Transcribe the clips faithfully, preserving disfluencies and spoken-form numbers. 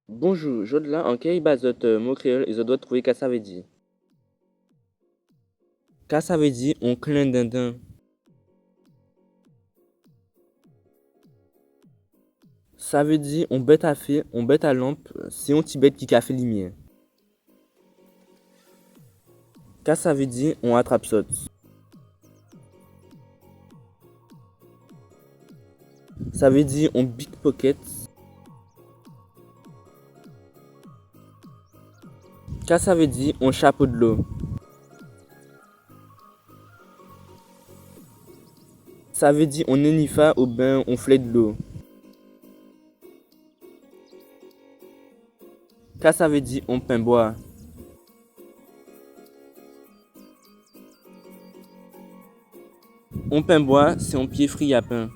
Bonjou, jòdla an kay ba zòt, euh, mo kréyòl é zòt dwèt trouvé ka sa vé di. Ka sa vé di on klendenden ? Sa vé di on bèt a fé, on bèt a lanp, sé on ti bèt ki ka fè limyè. Ka sa vé di on atrapsòt ? Sa vé di on pickpocket. Ka sa vé di on chapo dlo ? Sa vé di on nénifa oben on flè dlo. Ka sa vé di on penbwa ? On penbwa, sé on pyé friyapen.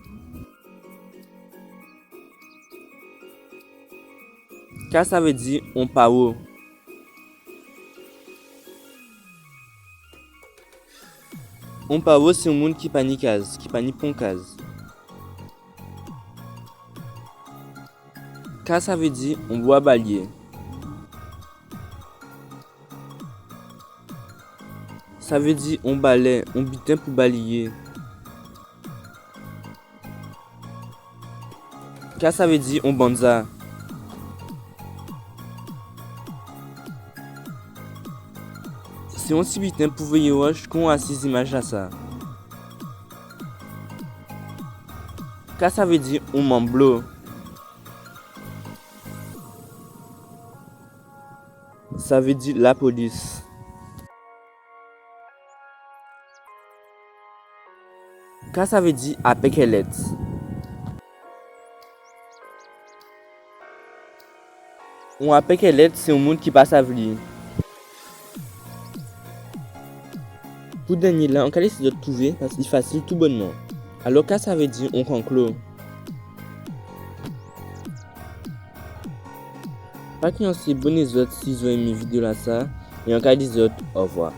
Ka sa vé di on pawo ? On pawo sé on moun ki pa ni kaz, ki pa ni pon kaz. Ka sa vé di on bwa balyé ? Sa vé di on balè, on biten pou balyé. Ka sa vé di on banza ? Sé on ti biten pou véyé wòch kon asiz imaj-lasa. Ka sa vé di on manblo ? Sa vé di lapolis. Ka sa vé di apèkèlèt ? On apèkèlèt sé on moun ki pa sav li. Pou dènyé-la, an ka lésé zòt touvé, paskè i fasil toubònman. Alò, ka sa vé di on kanklo ? Pa kyansé abòné zòt si zòt enmé vidéo-lasa, é an ka di zòt ovwa.